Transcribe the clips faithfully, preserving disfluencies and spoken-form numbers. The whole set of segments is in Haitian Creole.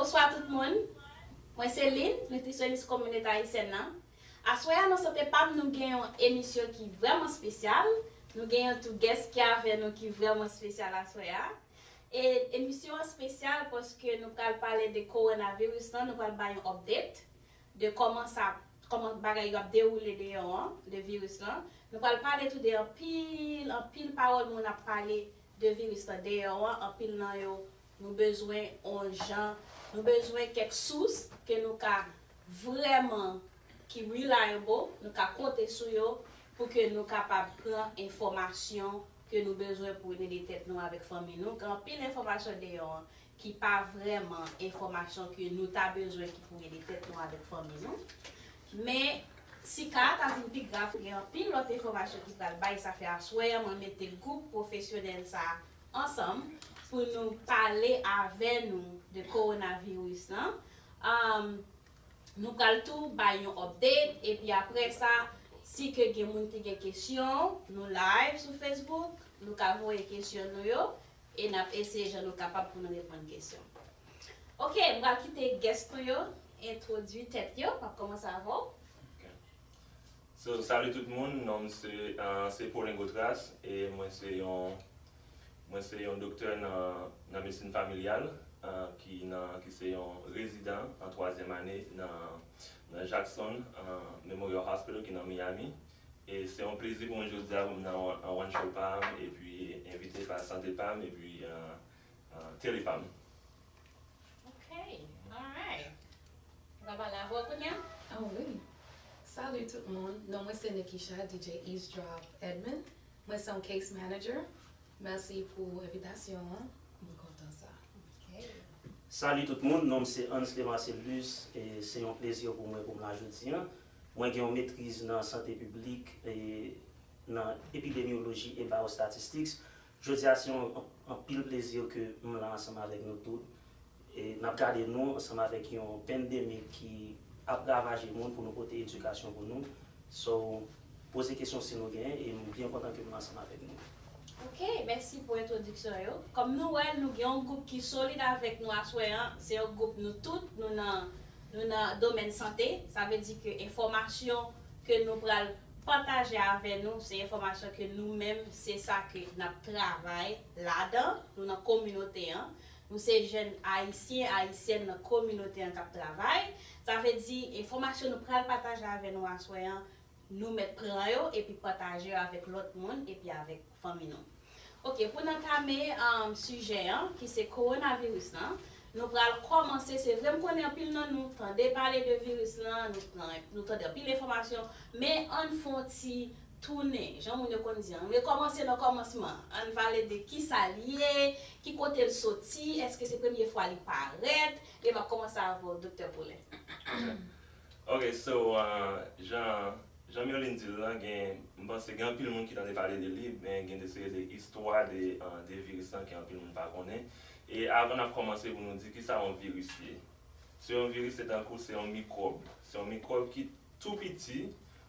Bonswa tout moun. Mwen se Lynn, nitrisyonis kominote ayisyèn nan. Aswè a nan Sante Pam nou gen yon emisyon ki vrèman espesyal. Nou gen yon tou guest ki avè nou ki vrèman espesyal aswè a. E emisyon an espesyal paske nou pral pale de kowonaviris lan, nou pral bay yon update de kòman sa, kòman bagay yo ap dewoule deyò an, de viris lan. Nou pral pale tou de anpil, anpil pawòl moun ap pale de viris lan deyò an, anpil nan yo nou bezwen on jan, nou bezwen kèk sous ke nou ka vrèman, ki reliable, nou ka konte sou yo pou ke nou kapab pran enfòmasyon ke nou bezwen pou rele tèt nou avèk fanmi nou. Gen anpil enfòmasyon deyò an ki pa vrèman enfòmasyon ke nou ta bezwen ki pou rele tèt nou avèk fanmi nou. Men si ka a ta vin pi grav, gen anpil lòt enfòmasyon ki pral bay. Sa fè aswè a mwen mete gwoup pwofesyonèl sa a ansanm pou nou pale avè nou de kowonaviris lan. Um, nou pral tou bay yon update, epi apre sa, si ke gen moun ki gen kesyon, nou live sou Facebook, nou ka voye kesyon nou yo, e n ap eseye jan nou kapab pou nou reponn kesyon. Ok, m pral kite guest nou yo entwodui tèt yo. M ap kòmanse avè w. Ok. So, salut tout moun, non m se, uh, se Paulin Gotras, e mwen se yon, mwen se yon doktè nan, nan medsin familyal, uh, ki nan, ki se yon rezidan an twazyèm ane nan, nan Jackson, uh, Memorial Hospital ki nan Miami. E se yon plezi pou mwen jodi a pou m nan One, One Show Pam epi envite pa Sante Pam epi, uh, uh, Tele Pam. Ok, alright. Ou ka pale avè w kounye a? Ah wi. Salut tout moun. Non mwen se Nikisha, D J Eavesdrop Edmond. Mwen se yon case manager. Mèsi pou envitasyon an. Mwen kontan sa. Ok. Salut tout moun, non m se Ansley Marcellus, e se yon plezi pou mwen pou m la jodi a. Mwen gen yon metriz nan sante piblik e nan epidemiyoloji e biostatistics. Jodi a se yon anpil plezi ke m la ansanm avèk nou tout. E n ap gade nou ansanm avèk yon pandemik ki ap ravaje mond pou nou pote edikasyon pou nou. So, poze kesyon si nou gen, e m byen kontan ke m ansanm avèk nou. Ok, mèsi pou entwodiksyon yo. Kòm nou wè, nou gen yon gwoup ki solid avèk nou aswè an. Se yon gwoup nou tout, nou nan, nou nan domèn sante. Sa vle di ke enfòmasyon ke nou pral pataje avè nou, se enfòmasyon ke nou menm, se sa ke n ap travay ladan, nou nan kominote an. Nou se jèn ayisyen, ayisyèn nan kominote an k ap travay. Sa vle di, enfòmasyon nou pral pataje avè nou aswè an, nou mèt pran yo epi pataje yo avèk lòt moun epi avèk fanmi nou. Ok, pou n antame, um, sijè an, ki se kowonaviris lan, nou pral kòmanse. Se vre, m konnen anpil nan nou tande pale de viris lan, nou pran, nou tande anpil enfòmasyon, men ann fè yon ti tounen, jan moun yo konn di, ann rekòmanse nan kòmansman. Ann pale de kisa l ye, ki kote l soti, èske se premye fwa li parèt? E m ap kòmanse avè w, Doktè Paulin. Ok, so, uh, jan, jan Mirline di l lan, gen, m panse gen anpil moun ki tande pale de li, men gen de seri de istwa de, uh, de viris lan ke anpil moun pa konnen. E avan n ap kòmanse pou nou di kisa yon viris ye. Se yon viris, se tankou se yon mikwòb. Se yon mikwòb ki tou piti,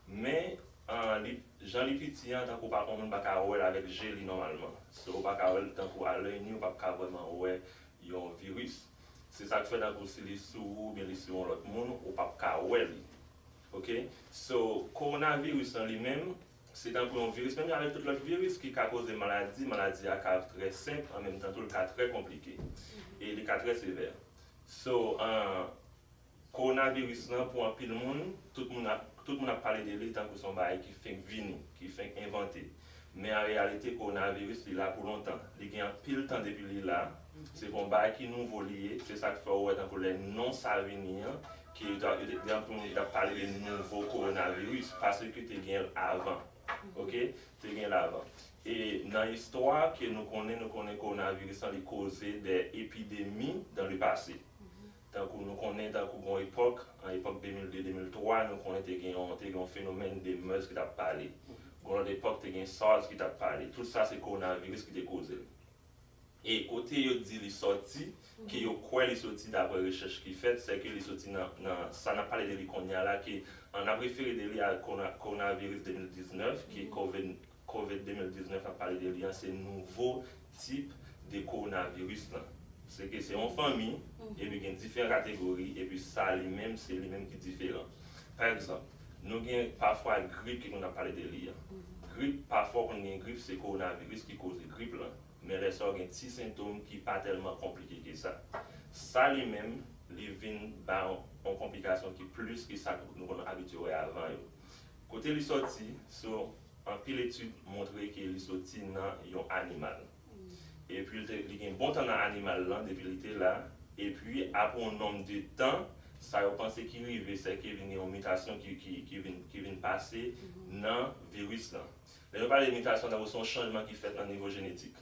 men, uh, li, jan li piti an, tankou pa, yon moun pa ka wè l avèk je li nòmalman. So, ou pa ka wè l tankou a lèy ni, ou p ap ka vrèman wè yon viris. Se sa k fè tankou si li sou ou oubyen li sou yon lòt moun, ou p ap ka wè li. Ok? So, kowonaviris lan li menm, se tankou yon viris, menm jan avèk tout lòt viris ki ka koze maladi, maladi a ka trè senp, an menm tan tou, li ka trè konplike. E li ka trè sevè. So, uh, kowonaviris lan, pou anpil moun, tout moun ap, tout moun ap pale de li tankou se yon bagay ki fenk vini, ki fenk envante. Men an reyalite, kowonaviris, li la pou lontan. Li gen anpil tan depi li la. Se pa yon bagay ki nouvo li ye. Se sa k fè w wè tankou lè non sa vini an, ke yo t ap, yo t ap, gen anpil moun ki t ap pale de nouvo kowonaviris, paske te gen l avan. Ok? Te gen l avan. E nan istwa ke nou konnen, nou konnen kowonaviris lan, li koze de epidemi dans le passé. Tankou nou konnen, tankou gon epòk, an epòk de mil de, de mil twa, nou konnen te gen yon, te gen yon fenomèn de MERS ki t ap pale. Gon lòt epòk, te gen SARS ki t ap pale. Tout sa se kowonaviris ki te koze l. E kote yo di li sòti, ke yo kwè li sòti daprè rechèch ki fèt, se ke li sòti nan, nan sa n ap pale de li kounye a la, ke an ap refere de li a kowona-, kowonaviris de mil diznèf, ke COVID, COVID de mil diznèf ap pale de li an, se nouvo tip de kowonaviris lan. Se ke se yon fanmi, epi gen diferan kategori, epi sa li menm, se li menm ki diferan. Pa egzanp, nou gen pafwa grip ke nou ap pale de li a. Grip, pafwa w konn gen grip, se kowonaviris ki koze grip lan. Men lè sa w gen ti sentòm ki pa tèlman konplike ke sa. Sa li menm, li vin ba yon, yon konplikasyon ki plis ke sa nou konn abitye wè avan yo. Kote li sòti, so, anpil etid montre ke li sòti nan yon animal. Epi li te, li gen bon tan nan animal lan depi li te la. Epi apre yon nonm de tan, sa yo panse ki rive, se ke vin gen yon mitasyon ki, ki, ki vin, ki vin pase nan viris lan. Lè yo pale de mitasyon, tankou se yon chanjman ki fèt nan nivo jenetik.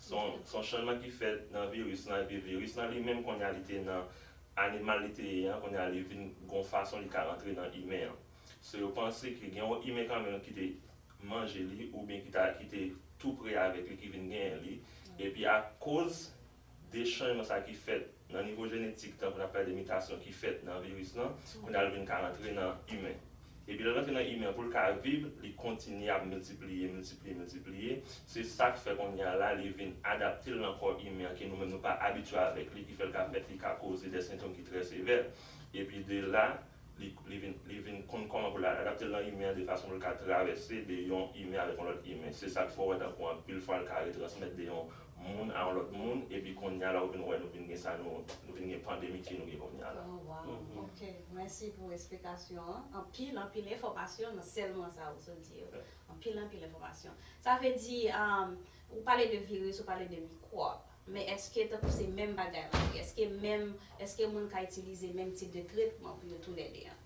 Se yon, se yon chanjman ki fèt nan viris lan, epi viris lan li menm kounye a li te nan animal li te ye an, kounye a li vin gon fason li ka rantre nan imen an. So yo panse ke gen yon imen kanmenm ki te manje li, oubyen ki ta, ki te tou pre avèk li, ki vin genyen li. Epi akoz de chanjman sa ki fèt nan nivo jenetik, tankou n ap pale de mitasyon ki fèt nan viris lan, kounye a l vin ka rantre nan imen. Epi lè l rantre nan imen an, pou l ka viv, li kontinye ap miltipliye, miltipliye, miltipliye. Se sa k fè kounye a la, li vin adapte l nan kò imen an, ke nou menm nou pa abitye avèk li, ki fè l ka fèt, li ka koze de sentòm ki trè sevè. Epi de la, li, li vin, li vin konn kòman pou l adapte l nan imen an de fason pou l ka travèse de yon imen avèk yon lòt imen. Se sa k fè w wè tankou anpil fwa l ka retransmèt de yon moun a yon lòt moun, epi kounye a la ou vin wè nou vin gen sa, nou, nou vin gen pandemi ke nou gen kounye a la. Oh, wow. Ok, mèsi pou esplikasyon an. Anpil, anpil enfòmasyon nan sèlman sa ou sot di yo. Anpil, anpil enfòmasyon. Sa vle di, um, ou pale de viris, ou pale de mikwòb. Men èske tankou se menm bagay la? Èske menm, èske moun ka itilize menm tip de tretman pou yo toulède an?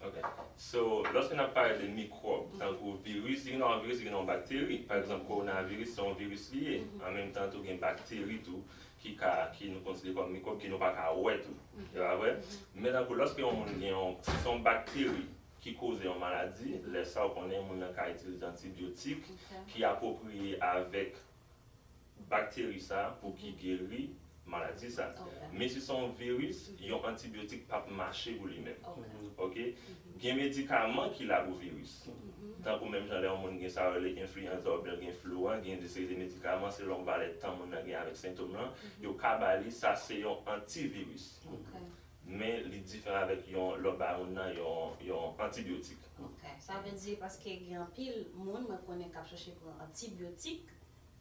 Ok. So, lòske n ap pale de mikwòb, tankou viris, li gen yon viris, li gen yon bakteri. Pa egzanp, kowonaviris, se yon viris li ye. An menm tan tou, gen bakteri tou ki ka, ki nou konsidere kòm mikwòb, ki nou pa ka wè tou. E pa vre? Men tankou lòske yon moun gen yon, si se yon bakteri ki koze yon maladi, lè sa ou konnen moun nan ka itilize antibyotik ki apwopriye avèk bakteri sa pou ki geri maladi sa. Men si se yon viris, yon antibyotik p ap mache pou li menm. Ok? Gen medikaman ki la pou viris. Tankou menm jan lè yon moun gen sa yo rele enfliyanza oubyen gen flu an, gen de seri de medikaman selon valè tan moun nan gen avèk sentòm lan, yo ka ba li, sa se yon antiviris. Men li diferan avèk yon lè w bay moun nan yon, yon antibyotik. Ok. Sa vle di paske gen anpil moun mwen konnen k ap chèche pran antibyotik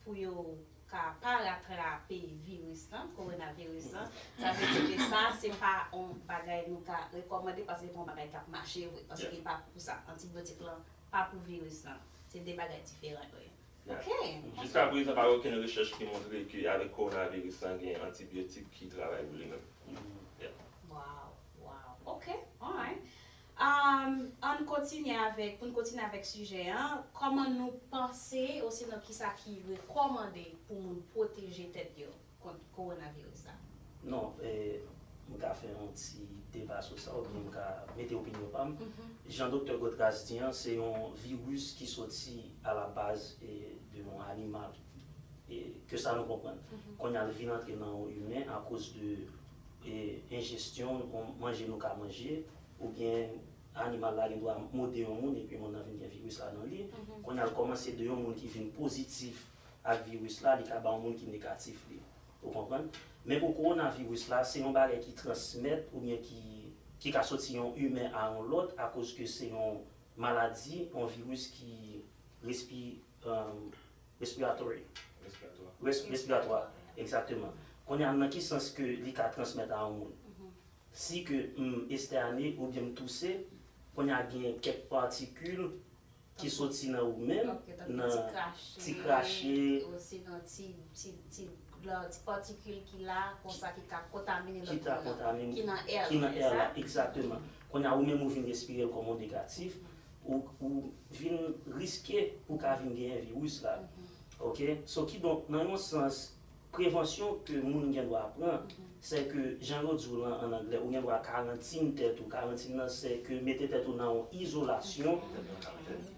pou yo ka pa ratrape viris lan, kowonaviris lan. Sa vle di ke sa, se pa yon bagay nou ka rekòmande paske se pa yon bagay k ap mache vre, paske li pa pou sa. Antibyotik lan pa pou viris lan. Se de bagay diferan yo ye. Ok. Jiska prezan, pa gen okenn rechèch ki montre ke avèk kowonaviris lan gen antibyotik ki travay pou li menm. Wow, wow. Ok, alright. Um, ann kontinye avèk, pou n kontinye avèk sijè an, kòman nou panse, osinon kisa ki rekòmande pou moun pwoteje tèt yo kont kowonaviris la? Non, eh, m ka fè yon ti deba sou sa, oubyen m ka mete opinyon pa m. Jan Doktè Godras di an, se yon viris ki soti a la baz, eh, de yon animal. E ke sa nou konprann. Kounye a l vin antre nan yon imen akoz de, e, enjesyon, yon manje nou ka manje, oubyen animal la gen dwa mòde yon moun epi moun nan vin gen viris la nan li. Kounye a l kòmanse de yon moun ki vin pozitif ak viris la, li ka ba yon moun ki negatif li. Ou konprann? Men pou kowonaviris la, se yon bagay ki transmèt oubyen ki, ki ka soti yon imen a yon lòt akoz ke se yon maladi, yon viris ki respi-, um, respiratory. Respiratwa. Res-, respiratwa, egzakteman. Kounye a, nan ki sans ke li ka transmèt a yon moun? Si ke m estène oubyen m touse, kounye a gen kèk patikil ki soti nan ou menm, nan ti krache, osinon ti, ti, ti, ti patikil ki la, konsa ki ka kontamine lòt moun nan, ki nan è la, egzakteman. Kounye a, ou menm ou vin respire l kòm yon negatif, ou, ou vin riske pou ka vin genyen viris la. Ok? So, kidonk, nan yon sans, prevansyon ke moun gen dwa pran, se ke, jan yo di w lan ann anglè, ou gen dwa karantin tèt ou. Karantin nan, se ke mete tèt ou nan yon izolasyon,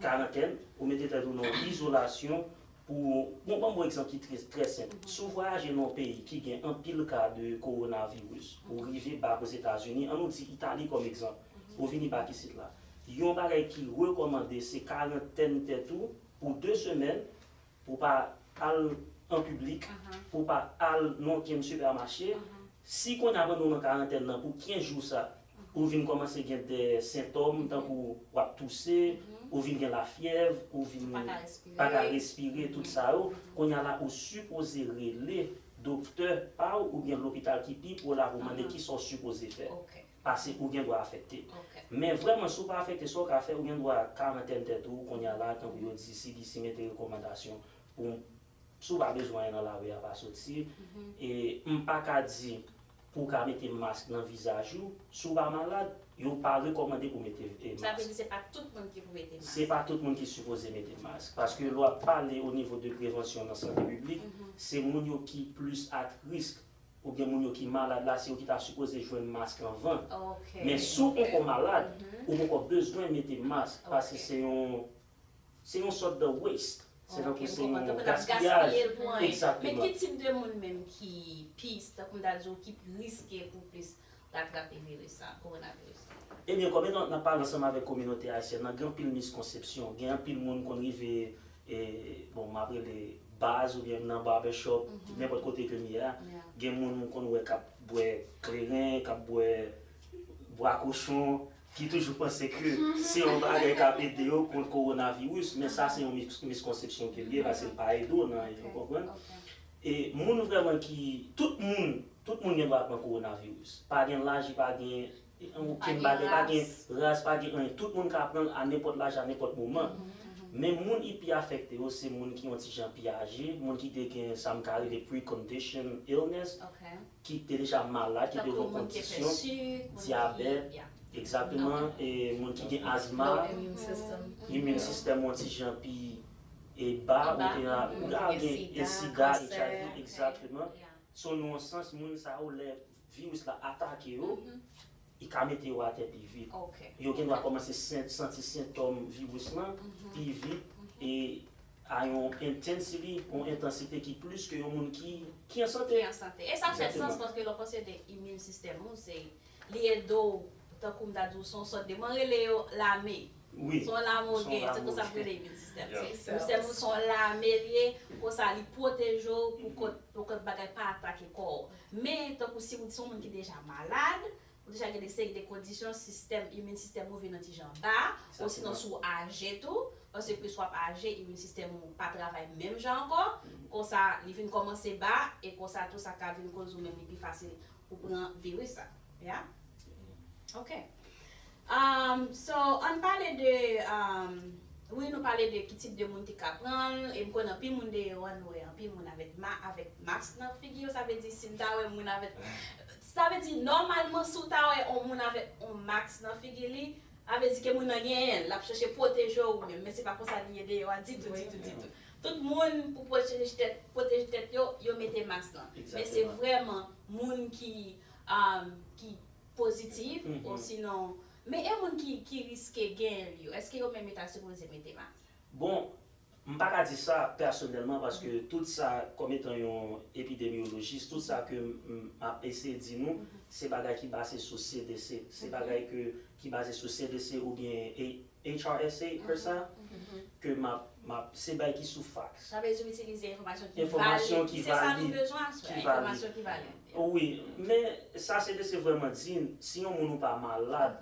karantèn, ou mete tèt ou nan yon izolasyon pou, bon, ban m yon egzanp ki trè, trè senp. Si w vwayaje nan yon peyi ki gen anpil ka de kowonaviris, ou rive bak Ozetazini, ann nou di Itali kòm egzanp, ou vini bak isit la. Yon bagay ki rekòmande, se karantèn tèt ou pou de semèn, pou w pa al an piblik, pou w pa al nan okenn sipèmache. Si kounye a pandan w nan karantèn nan pou kenz jou sa, ou vin kòmanse gen de sentòm, tankou w ap touse, ou vin gen lafyèv, ou vin pa ka respire, tout sa yo, kounye a la ou sipoze rele doktè pa w oubyen lopital ki pi pre w la pou mande kisa w sipoze fè. Paske ou gen dwa afekte. Men vrèman, si w pa afekte, sa w ka fè, ou gen dwa karantèn tèt ou kounye a la, tankou yo di C D C mete rekòmandasyon pou si w pa bezwen anyen nan lari a, pa soti. E m pa ka di pou w ka mete mask nan vizaj ou, si w pa malad, yo pa rekòmande pou mete e, mask. Sa vle di se pa tout moun ki pou mete mask. Se pa tout moun ki sipoze mete mask. Paske lè w ap pale o nivo de prevansyon nan sante piblik, se moun yo ki plis at risk, oubyen moun yo ki malad la, se yo ki ta sipoze jwenn mask anvan. Men si w poko malad, ou poko bezwen mete mask, paske se yon, se yon sòt de waste. Se tankou se yon gaspiyaj. Men ki tip de moun menm ki pi, tankou m ta di w, ki riske pou plis ratrape viris sa, kowonaviris sa? Ebyen, kòm etan n ap pale ansanm avèk kominote ayisyèn nan, gen anpil miskonsepsyon. Gen anpil moun konn rive, e, bon, m ap rele baz oubyen nan barbershop, nenpòt kote ke m ye a. Gen moun m konn wè k ap bwè kleren, k ap bwè bwa kochon, ki toujou panse ke se yon bagay k ap ede yo kont kowonaviris, men sa se yon mis-, miskonsepsyon ke l ye, paske l pa ede w nan anyen, ou konprann? E moun vrèman ki, tout moun, tout moun gen dwa pran kowonaviris. Pa gen laj, pa gen okenn bagay, pa gen ras, pa gen anyen. Tout moun ka pran l a nenpòt laj, a nenpòt moman. Men moun ki pi afekte yo, se moun ki yon ti jan pi aje, moun ki te gen sa m ka rele precondition illness, ki te deja malad, ki te gen kondisyon, dyabèt, egzakteman, e moun ki gen azma, immune system yon ti jan pi e ba, ou te gen, ou ka gen sida, H I V, egzakteman. So, nan yon sans, moun sa yo, lè viris la atake yo, li ka mete yo atè pi vit. Yo gen dwa kòmanse sen-, santi sentòm viris lan pi vit e a yon intensity, yon entansite ki plis ke yon moun ki, ki an sante. Ki an sante. E sa fè sans paske lè w panse de immune system ou, se li ede w, tankou m ta di w, se yon sòt de, mwen rele yo lame. Se yon lame w gen, se konsa m rele immune system. Immune system ou se yon lame li ye, konsa li pwoteje w pou kont, pou kont bagay pa atake kò w. Men, tankou si w se yon moun ki deja malad, ou deja gen de seri de kondisyon, sistèm, immune system ou vin yon ti jan ba, osinon si w aje tou, paske plis w ap aje, immune system ou pa travay menm jan ankò, konsa li vin kòmanse ba, e konsa tou sa ka vin koz ou menm li pi fasil pou pran viris sa. Yeah? Ok. Um, so, ann pale de, um, wi, nou pale de ki tip de moun ki ka pran l, e m konnen anpil moun deyò a, nou wè anpil moun avèk ma-, avèk mask nan figi yo, sa vle di si m ta wè moun avèk, sa vle di nòmalman si w ta wè yon moun avèk yon mask nan figi li, sa vle di ke moun nan genyen l, l ap chèche pwoteje w ou menm, men se pa konsa li ye deyò a ditou, ditou, ditou. Tout moun pou pwoteje tèt, pwoteje tèt yo, yo mete mask lan. Men se vrèman moun ki, um, ki pozitif, osinon, men e moun ki, ki riske gen l yo, èske yo menm yo ta sipoze mete mask? Bon, m pa ka di sa pèsonèlman, paske tout sa, kòm etan yon epidemiyolojis, tout sa ke m, m ap eseye di nou, se bagay ki baze sou C D C, se bagay ke, ki baze sou C D C oubyen H R S A, per sa, ke m ap, m ap, se bagay ki sou fax. Sa vle di w itilize enfòmasyon ki valid. Enfòmasyon ki valid. Se sa nou bezwen aswè, enfòmasyon ki valid. Wi, men sa C D C vrèman di, si yon moun ou pa malad,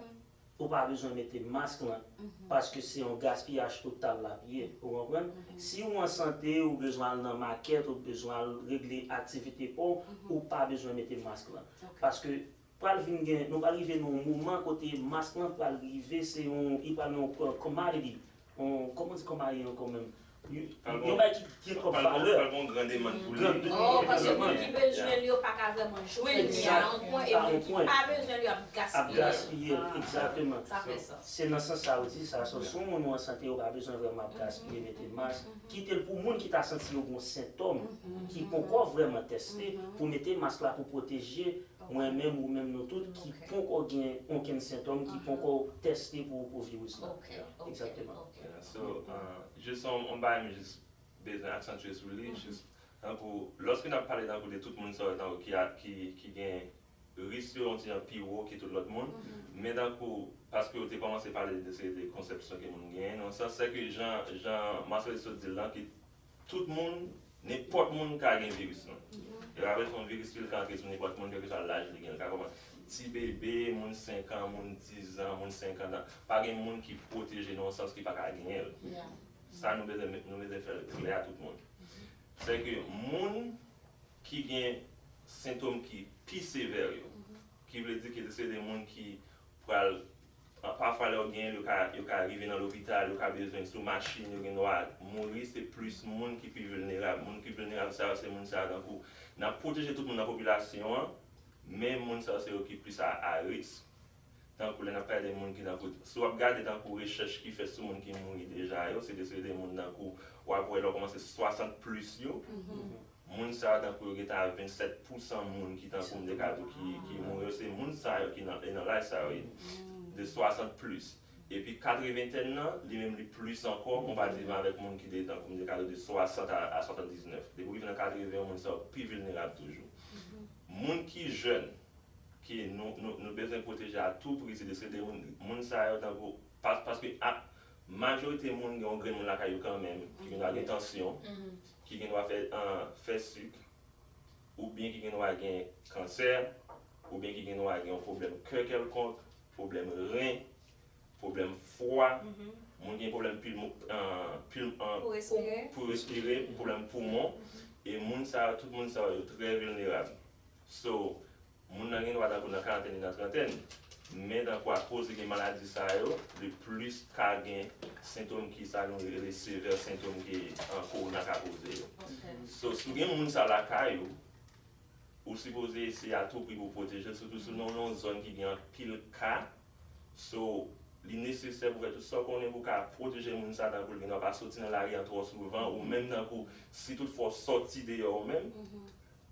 ou pa bezwen mete mask lan, paske se yon gaspiyaj total l ap ye, ou konprann? Si ou an sante, ou bezwen al nan makèt, ou bezwen al regle aktivite pa w, ou pa pa bezwen mete mask lan. Paske pral vin gen, nou pral rive nan yon moman kote mask lan pral rive, se yon, li pral yon co-, commodity, yon, kòman di commodity ankò menm? Yon, yon bagay ki gen twòp valè. Pral gon gran demann pou li. Oh, paske moun ki bezwen li yo pa ka vrèman jwenn li a yon pwen, e moun ki pa bezwen li yo ap gaspiye l. Ap gaspiye l, egzakteman. Sa fè sans. Se nan sans sa ou di sa, so, si yon moun ou an sante, ou pa bezwen vrèman ap gaspiye, mete mask. Kite l pou moun ki ta santi yo gon sentòm, ki poko vrèman tèste, pou mete mask la pou pwoteje mwen menm, ou menm, nou tout ki poko gen okenn sentòm, ki poko tèste pou, pou viris la. Ok, ok, egzakteman. Ok. Yeah, so, uh, jis on, on bagay m jis bezwen aksantye sou li, jis, tankou, lòske n ap pale tankou de tout moun sa yo, tankou ki a, ki, ki gen risk yo yon ti jan pi wo ke tout lòt moun, men tankou, paske ou te kòmanse pale de seri de konsepsyon ke moun genyen, nan sans se ke jan, jan Marcelus sot di l lan, ke tout moun Nenpòt moun ka gen viris lan. E pa bezwen yon viris ki l ka antre sou nenpòt moun, kèlkeswa laj li gen. L ka kòmanse ti bebe, moun senk an, moun diz an, moun senkant an. Pa gen moun ki pwoteje nan yon sans ki pa ka genyen l. Sa nou bezwen, nou bezwen fè l klè a tout moun. Se ke moun ki gen sentòm ki pi sevè yo, ki vle di ke se de moun ki pral, pafwa lè yo genyen l, yo ka, yo ka rive nan lopital, yo ka bezwen sou machin, yo gen dwa mouri, se plis moun ki pi vilnerab. Moun ki vilnerab sa yo, se moun sa yo tankou, n ap pwoteje tout moun nan popilasyon an, men moun sa yo se yo ki plis a, a risk. Tankou lè n ap pale de moun ki tankou, si w ap gade tankou rechèch ki fèt sou moun ki mouri deja yo, se de, se de moun tankou, w ap wè lè w kòmanse swasant plis yo, moun sa yo tankou yo gentan a vennsèt pousan moun ki tankou m te ka di w ki, ki mouri yo, se moun sa yo ki nan, e nan laj sa yo ye, de swasant plis. Epi katreventèn nan, li menm li plis ankò, konparativman avèk moun ki de tankou m te ka di w de swasant a, a swasanndiznèf. Depi w rive nan katreven, moun sa yo pi vilnerab toujou. Moun ki jèn, ke nou, nou, nou bezwen pwoteje a tou pri, se de, se de moun, moun sa yo tankou, pa-, paske a, majorite moun gen yon grenn moun lakay yo kanmenm, ki gen dwa gen tansyon, ki gen dwa fè, an, fè sik, oubyen ki gen dwa gen kansè, oubyen ki gen dwa gen yon pwoblèm kè kèlkonk, pwoblèm ren, pwoblèm fwa, moun gen pwoblèm pil-, an, pil-, an, pou respire, pwoblèm poumon, e moun sa yo, tout moun sa yo, yo trè vilnerab. So, moun nan gen dwa tankou nan karantèn, li nan trantèn. Men tankou akoz li gen maladi sa yo, li plis ka gen sentòm ki sa nou rele sevè sentòm ke, an, kowona ka koze yo. So, si w gen moun sa lakay ou, ou sipoze eseye a tou pri pou w pwoteje l, sitou si w nan yon zòn ki gen anpil ka. So, li nesesè pou w fè tout sa w konnen pou w ka pwoteje moun sa, tankou l gen dwa pa soti nan lari a twò souvan, ou menm tankou si toutfwa w sòti deyò ou menm,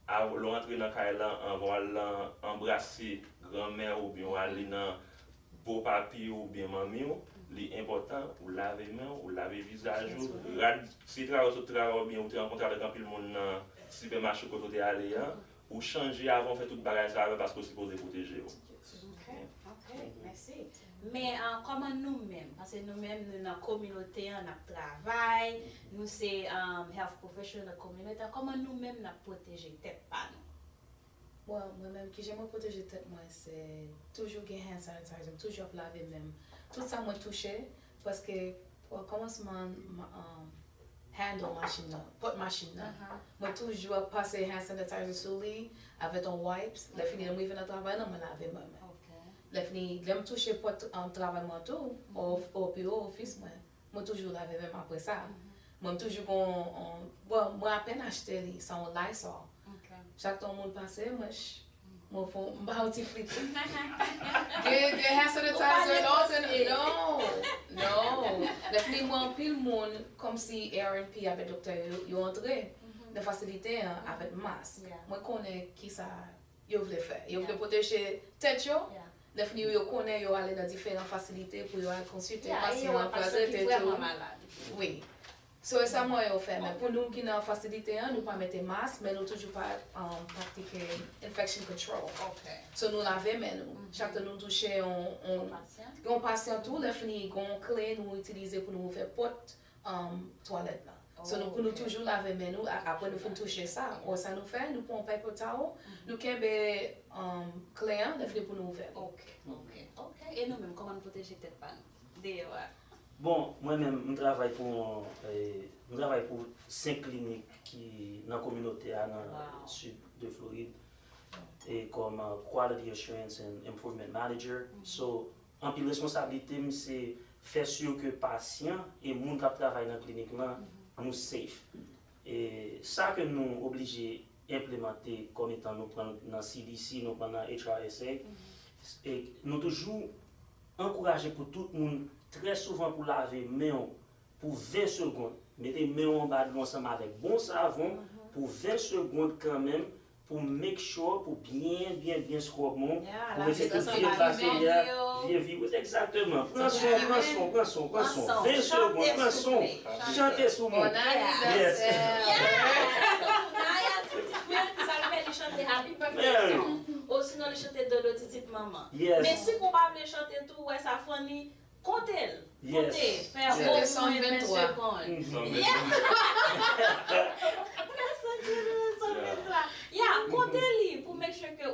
a, lè w antre nan kay lan, anvan w al lan anbrase granmè w oubyen w ale nan bo papi w oubyen manmi w, li enpòtan ou lave men w, ou lave vizaj ou, rad, si travay ou sot travay oubyen ou te rankontre avèk anpil moun nan sipèmache kote w te ale an, ou chanje avan w fè tout bagay sa yo paske w sipoze pwoteje w. Ok, ok, mèsi. Men, ah, kòman nou menm? Paske nou menm, nou nan kominote an, n ap travay, nou se, um, health professional nan kominote an. Kòman nou menm n ap pwoteje tèt pa nou? Bon, mwen menm, kijan mwen pwoteje tèt mwen, se toujou gen hand sanitizer, m toujou ap lave men m. Tout sa mwen touche, paske, o kòmansman, ma-, um, handle machin nan, pòt machin nan, mwen toujou ap pase hand sanitizer sou li, avèk yon wipes. Lè fini, lè m rive nan travay lan, mwen lave men mwen. Lè fini, lè m touche pòt, um, travay mwen tou, o, o biwo, ofis mwen, mwen toujou lave men m apre sa. Mwen, m toujou gon, on, bon, mwen apèn achte li, se yon Lysol. Chak tan yon moun pase, mwen, ch-, mwen fon, m ba yon ti flit. Gen, gen hand sanitizer, non, non, non. Lè fini, mwen, anpil moun, kòmsi A R N P avèk doktè yo, yo antre nan fasilite an avèk mas. Mwen konnen kisa yo vle fè. Yo vle pwoteje tèt yo. Lè fini yo konnen yo ale nan diferan fasilite pou yo al konsilte pasyan an, pou al trete tou. Wi. So, e sa mwen yo fè. Men pou nou ki nan fasilite an, nou pa mete mas, men nou toujou pa, um, pratike infection control. So, nou lave men nou. Chak tan nou touche yon, yon, yon pasyan tou, lè fini, gon kle nou itilize pou nou ouvè pòt, um, twalèt la. So, nou, pou nou toujou lave men nou, a-, apre nou fin touche sa, ou wè sa nou fè, nou pran yon paper towel, nou kenbe, um, kle an, lè fini pou nou ouvè li. Ok, ok, ok. E nou menm, kòman n pwoteje tèt pa nou deyò a? Bon, mwen menm, m travay pou, eh, m travay pou senk klinik ki nan kominote a, nan sid de Florid, e kòm, uh, Quality Assurance and Improvement Manager. So, anpil responsablite m se fè si ke pasyan e moun k ap travay nan klinik lan, nou safe. E sa ke nou oblije enplemante kòm etan nou pran nan C D C, nou pran nan H R S A, e nou toujou ankouraje pou tout moun trè souvan pou lave men w pou ven segonn. Mete men w anba dlo ansanm avèk bon savon pou ven segonn kanmenm, pou make sure, pou byen, byen, byen scrub men w, pou mete tout vye bakterya, vye viris, egzakteman. Pran swen w, pran swen w, pran swen w, pran swen w. Ven segonn, pran swen w. Chante sou mwen. Yes. Naya, se ti mwen, sa l fè li chante Happy Birthday song. Osinon li chante Dodo Titit Manman. Men si w pa vle chante tou, ou wè sa funny, konte l. Konte, fè omwen ven segonn. Yeah.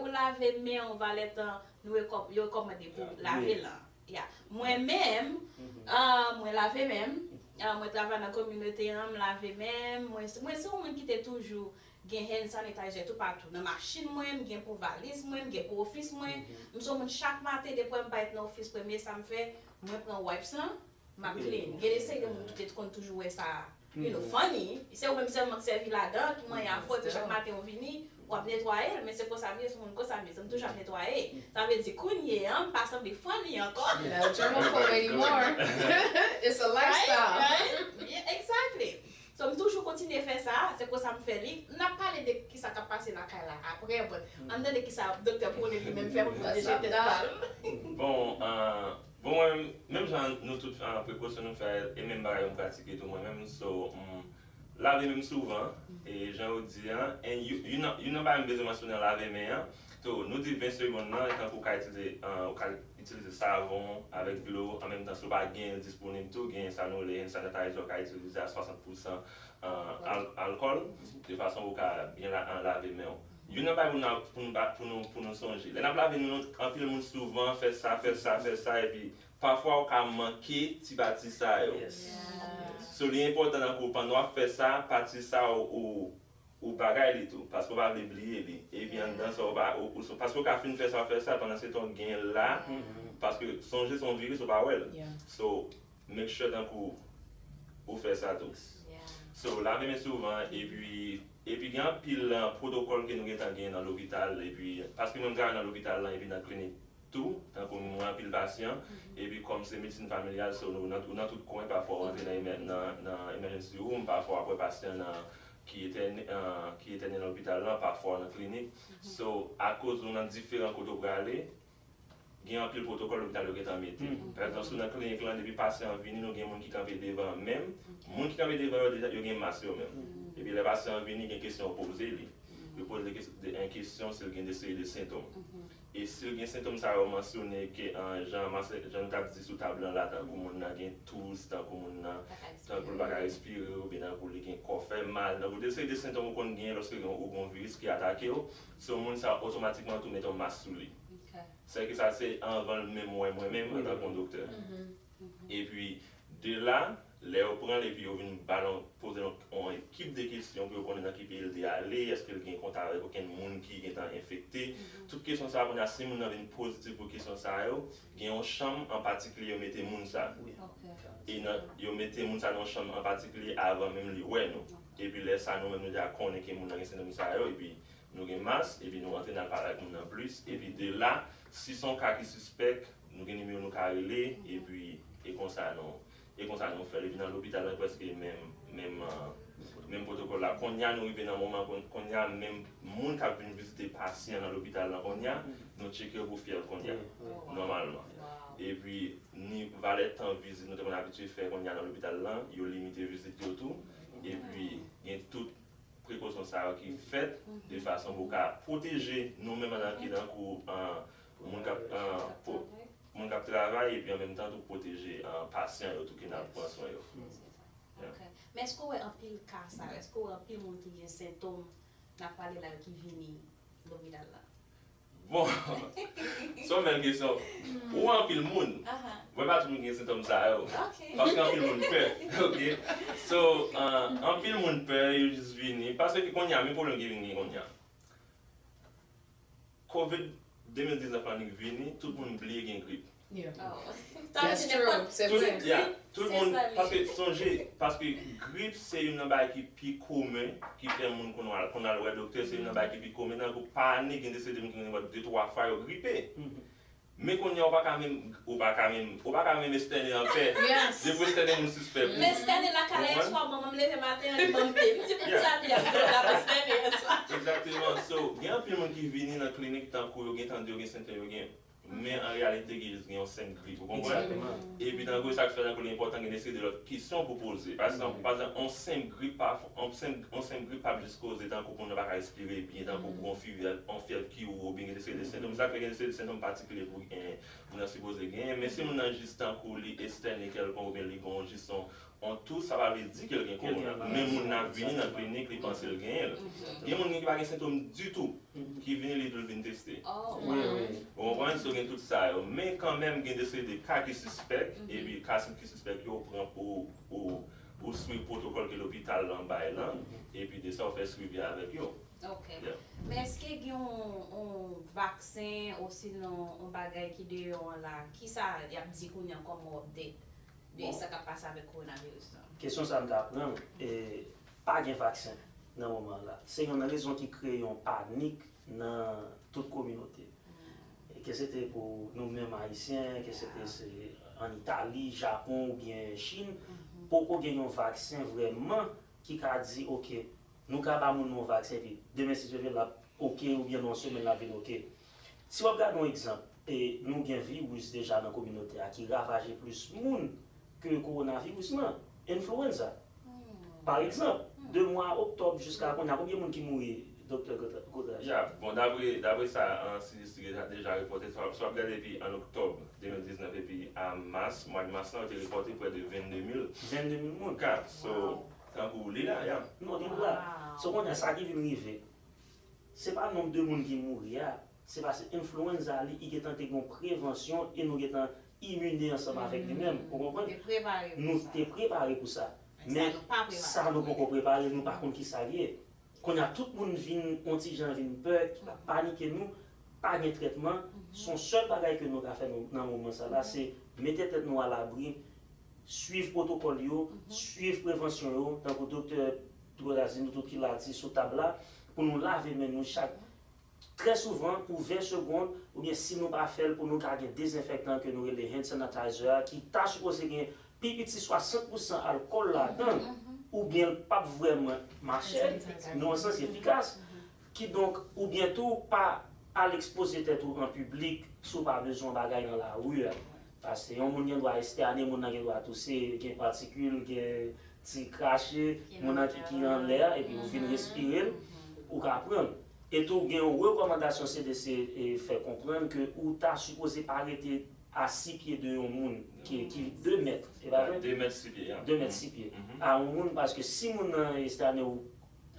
Ou lave men w, valèt an, nou rekòm-, yo rekòmande pou lave l an. Ya. Mwen menm, ah, mwen lave men m. Ah, mwen travay nan kominote an, m lave men m. Mwen, mwen se yon moun ki te toujou gen hand sanitizer toupatou. Nan machin mwen, m gen pou valiz mwen, m gen pou ofis mwen. M se yon moun chak maten, depi m parèt nan ofis, premye sa m fè, mwen pran wipes lan, m ap clean. Gen de seri de moun ki te konn toujou wè sa, you know, funny. Se ou menm sèlman k sèvi ladan, ki manyen afè w, epi chak maten ou vini, w ap netwaye l. Men se konsa m ye, se yon moun konsa m ye, se m toujou ap netwaye. Sa vle di, kounye a, m pa sanble funny ankò. Not a germaphobe anymore. It's a lifestyle. Right? Yeah, exactly. So, m toujou kontinye fè sa, se konsa m fè li. N ap pale de kisa k ap pase lakay la apre, but ann tande kisa doktè Pauline li menm fè pou pwoteje tèt pa l. Bon, euh, bon, mwen, menm jan nou tout, euh, prekosyon nou fè, e menm bagay yo m pratike tou mwen menm, so, m lave men m souvan, e jan yo di an, and you, you know, you know bagay m bezwen mansyone an lave men an, tou, nou di ven segonn nan, etan ke w ka itilize, euh, ou ka itilize savon avèk dlo, an menm tan, si w pa gen l disponib tou, gen sa nou rele hand sanitizer, ou ka itilize a swasant pousan, euh, al-, alkòl, de fason pou w ka byen la-, euh, lave men w. Youn nan bagay pou nou, pou nou, pou nou, pou nou sonje. Lè n ap lave nou, anpil moun souvan fè sa, fè sa, fè sa, epi pafwa ou ka manke ti pati sa yo. So, li enpòtan nan kou pandan w ap fè sa, pati sa ou, ou, ou bagay li tou, paske w pa vle bliye li. Epi anndan sa, ou pa, ou, ou, paske w ka fin fè sa, w fè sa, pandan se tan w gen l la, paske sonje se yon viris, ou pa wè l. So, make sure tankou ou fè sa tou. So, lave men souvan, epi, epi gen anpil, uh, pwotokòl ke nou gentan genyen nan lopital, epi, paske mwen m travay nan lopital lan, epi nan klinik tou, tankou mwen anpil pasyan, epi kòm se medsin familyal, so nou nan, ou nan tout kwen, pafwa w antre nan, nan, nan emergency room, pafwa w ap wè pasyan nan, ki etène, uh, ki etène nan lopital lan, pafwa w nan klinik. So, akoz ou nan diferan kote w prale, gen anpil pwotokòl lopital yo gentan mete. Pa egzanp, si w nan klinik lan, depi pasyan an vini, nou gen moun ki kanpe devan menm. Moun ki kanpe devan yo, deja, yo gen mas yo menm. Epi lè pasyan an vini, gen kesyon yo poze li. Yo poze l de, de, en kesyon si l gen de seri de sentòm. E si l gen sentòm sa yo mansyone ke, an, jan, jan n t ap di sou tab lan la, tankou moun nan gen tous, tankou moun nan, tankou l pa ka respire, oubyen tankou li gen kò fè mal, tankou de seri de sentòm ou konn genyen lòske gen, ou gen yon viris ki atake w, se yon moun sa otomatikman tou mete yon mas sou li. Sèke sa se anvan l menm wè mwen menm antanke yon doktè. Epi, de la, lè yo pran l epi yo vin ba l yon, poze l yon, yon ekip de kesyon pou yo konnen nan ki peyi l te ale, èske l gen kontak avèk okenn moun ki gentan enfekte. Tout kesyon sa yo, kounye a, si moun nan vin pozitif pou kesyon sa yo, gen yon chanm an patikilye yo mete moun sa. E nan, yo mete moun sa nan yon chanm an patikilye avan menm li wè nou. Epi lè sa, nou menm nou deja konnen ke moun nan gen sentòm sa yo, epi nou gen mas, epi nou antre n al pale ak moun nan plis, epi de la, si se yon ka ki sispèk, nou gen nimewo nou ka rele, epi e konsa nou, e konsa nou fè l. Epi nan lopital lan, prèske menm, menm, euh, menm pwotokòl la. Kounye a, nou rive nan moman, kon-, kounye a, menm moun k ap vin vizite pasyan nan lopital lan, kounye a, nou tcheke yo pou fyèv kounye a, nòmalman. Epi, ni valè tan vizit nou te konn abitye fè kounye a nan lopital lan, yo limite vizit yo tou. Epi, gen tout prekosyon sa yo ki fèt de fason pou ka pwoteje nou menm antanke tankou, an, moun k ap, an, po-, moun k ap travay epi an menm tan tou pwoteje, an, pasyan yo tou ke n ap pran swen yo. Ok. Men èske w wè anpil ka sa yo? Èske w wè anpil moun ki gen sentòm n ap pale la yo ki vini lopital la? Bon, se yon bèl kesyon. Ou wè anpil moun. Mwen pa tout moun gen sentòm sa yo. Paske anpil moun pè. Ok. So, uh, anpil moun pè, yo jis vini. Paske kounye a, men pwoblèm ki vin gen kounye a. Covid de mil diznèf lan li vini, tout moun bliye gen grip. That's true. Se vre. Yeah, tout moun, paske sonje, paske grip se youn nan bagay ki pi komen, ki fè moun konn al, konn al wè doktè, se youn nan bagay ki pi komen, tankou pa ane, gen de seri de moun ki gen de twa fwa yo gripe. Men kounye a, ou pa ka menm, ou pa ka menm, ou pa ka menm estène anpè. Depi w estène, moun sispèk ou. M estène lakay la yèswa, manman m leve maten an, li ban m te. M di, poukisa te ap di w ap estène yèswa? Egzakteman. So, gen anpil moun ki vini nan klinik tankou yo gen tande, yo gen sentòm, yo gen Men an reyalite, gen jis gen yon senp grip, ou konprann? Epi tankou sa k fè tankou li enpòtan gen de seri de lòt kesyon pou poze. Pa egzanp, pa egzanp, yon senp grip pa, yon senp, yon senp grip p ap jis koze tankou moun nan pa ka respire byen, tankou pou yon fyèv, yon fyèv ki wo, oubyen gen de seri de sentòm. Sa k fè gen de seri de sentòm patikilye pou, eh, moun nan sipoze genyen. Men si moun nan jis tankou li estène kèlkonk, oubyen li gen yon jis yon On tou, sa pa vle di ke l gen kowona. Men moun nan ap vini nan klinik, li panse l genyen l. Gen moun ki pa gen sentòm ditou, ki vini, li di l vin teste. Ou konprann? So gen tout sa yo. Men kanmenm, gen de seri de ka ki sispèk, epi ka ki sispèk yo, ou pran pou, pou, ou swiv pwotokòl ke lopital lan bay lan, epi de sa, ou fè swivi avèk yo. Ok. Men èske gen yon, yon vaksen osinon yon bagay ki deyò an la? Kisa y ap di kounye a kòm yon update de sa k ap pase avèk kowonaviris lan? Kesyon sa m ta pran l, e, pa gen vaksen nan moman an la. Se youn nan rezon ki kreye yon panik nan tout kominote. E ke se te pou nou menm Ayisyen, ke se te se an Itali, Japon oubyen Chin, poko gen yon vaksen vrèman ki ka di, oke, nou ka ba moun nan yon vaksen epi demen si Dye vle l ap oke oubyen nan yon semèn l ap vin oke. Si w ap gade yon egzanp, e nou gen viris deja nan kominote a ki ravaje plis moun ke kowonaviris lan, enflwenza. Pa egzanp, de mwa oktòb jiska kounye a, konbyen moun ki mouri, Doktè Goodrich? Ya, bon, dapre, dapre sa, an, si, si deja, deja repòte, sa, sa w ap gade epi an oktòb de mil diznèf epi a mas, mwa mas lan, yo te repòte prè de vennde mil. Vennde mil moun. Ka, so, tankou li la, ya. Non, li la. So, kounye a, sa ki vin rive, se pa nonb de moun ki mouri a, se paske enflwenza li, li gentan te gen yon prevansyon e nou gentan imine ansanm avèk li menm. Ou konprann? Nou te prepare pou sa. Men sa nou poko prepare, nou pa konn kisa l ye. Kounye a tout moun vin yon ti jan vin pè, ki pa panike nou, pa gen trètman. Se yon sèl bagay ke nou ka fè nan moman sa la, se mete tèt nou alabri, swiv pwotokòl yo, swiv prevansyon yo, tankou Doktè Drouet a di nou tout ki la di sou tab la, pou nou lave men nou chak trè souvan pou ven segond, oubyen si nou pa fè l pou nou ka gen dezenfektan ke nou rele hand sanitizer a ki ta sipoze gen pi piti swasant pousan alkòl ladan l, oubyen l p ap vrèman mache, nan yon sans efikas. Kidonk, oubyen tou pa al ekspoze tèt ou an piblik si w pa bezwen yon bagay nan lari a. Paske yon moun gen dwa estène, moun nan gen dwa touse, gen patikil, gen ti krache, moun nan ki, ki anlè a, epi ou vin respire l, ou ka pran l. E tou, gen yon rekòmandasyon C D C fè konprann ke ou ta sipoze pa rete a sis pye de yon moun ki, ki de mèt, e pa vre? De mèt sis pye, ya. De mèt sis pye a yon moun, paske si moun nan estène ou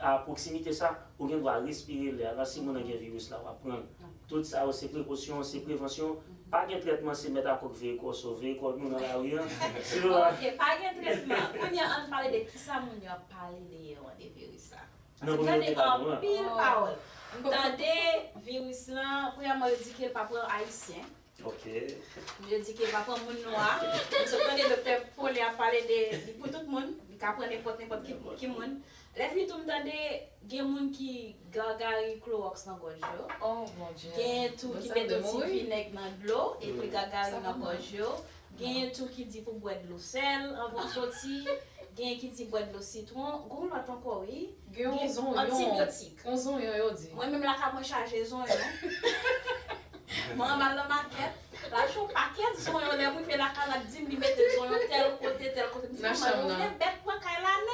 a pwoksimite sa, ou gen dwa respire lè a la, si moun nan gen viris la, w ap pran l. Tout sa yo se prekosyon, se prevansyon. Pa gen trètman, se mèt a kòk veye kò w, sove kò nou nan lari a. Ok, pa gen trètman. Kounye a, ann pale de kisa moun yo ap pale dèyè an de viris sa. Paske m tande anpil pawòl. M tande viris lan, premyèman, yo di ke l pa pran Ayisyen. Ok. Yo di ke l pa pran moun nwa. M sot tande Doktè Paulin ap pale de li pou tout moun. Li ka pran nenpòt, nenpòt ki, ki moun. Lè fini tou, m tande gen moun ki gagari klowòks nan gòj yo. Oh, mon Dieu. Genyen tou ki mete yon ti vinèg nan dlo epi gagari nan gòj yo. Genyen tou ki di pou bwè dlo sèl anvan w soti. Genyen ki di bwè dlo sitwon. Gon lòt ankò, wi. Gen yon zonyon. Antibiyotik. Yon zonyon, yo di. Mwen menm lakay mwen chaje zonyon. Mwen anba nan makèt, l achte yon pakèt zonyon, lè m rive lakay l ap di m li mete zonyon tèl kote, tèl kote. M di manman, nou fè bèt pran kay la nèt.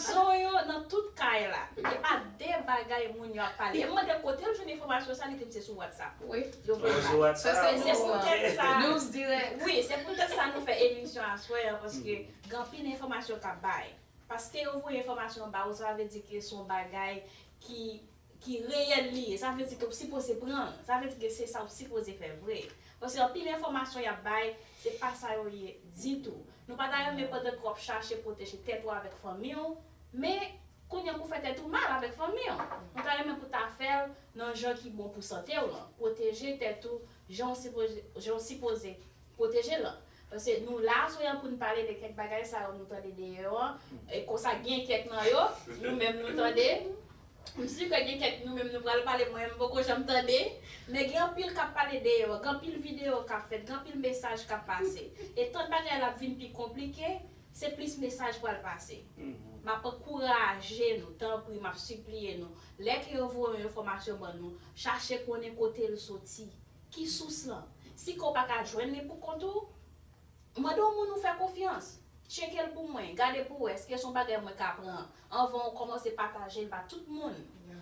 Zonyon nan tout kay la. E pa de bagay moun yo ap pale. E m mande kote l jwenn enfòmasyon sa, li di m se sou WhatsApp. Wi. Yo voye bay. Se poutèt sa. News direct. Wi, se poutèt sa nou fè emisyon aswè an, paske gen anpil enfòmasyon k ap bay. Paske yo voye enfòmasyon ba ou, sa vle di ke se yon bagay ki, ki reyèl li ye. Sa vle di ke ou sipoze pran l. Sa vle di ke se sa ou sipoze fè vre. Paske anpil enfòmasyon y ap bay, se pa sa yo ye ditou. Nou pa ta renmen pandan ke w ap chache pwoteje tèt ou avèk fanmi w, men kounye a pou w fè tèt ou mal avèk fanmi w. Nou ta renmen pou w ta fè l nan jan ki bon pou sante w lan. Pwoteje tèt ou jan w sipoze, jan w sipoze pwoteje l lan. Paske nou la aswè an pou n pale de kèk bagay sa yo nou tande deyò an. E konsa gen kèk nan yo, nou menm nou tande. M si ke gen kèk nou menm nou pral pale, mwen menm m poko janm tande. Men gen anpil k ap pale deyò, gen anpil videyo k ap fèt, gen anpil mesaj k ap pase. E tan bagay la ap vin pi konplike, se plis mesaj pral pase. M ap ankouraje nou, tanpri, m ap sipliye nou, lè ke yo voye yon enfòmasyon ban nou, chache konnen kote l soti. Ki sous lan? Si ke w pa ka jwenn li pou kont ou, mande yon moun ou fè konfyans. Tcheke l pou mwen, gade pou w wè èske se yon bagay mwen ka pran. Anvan w kòmanse pataje l ba tout moun.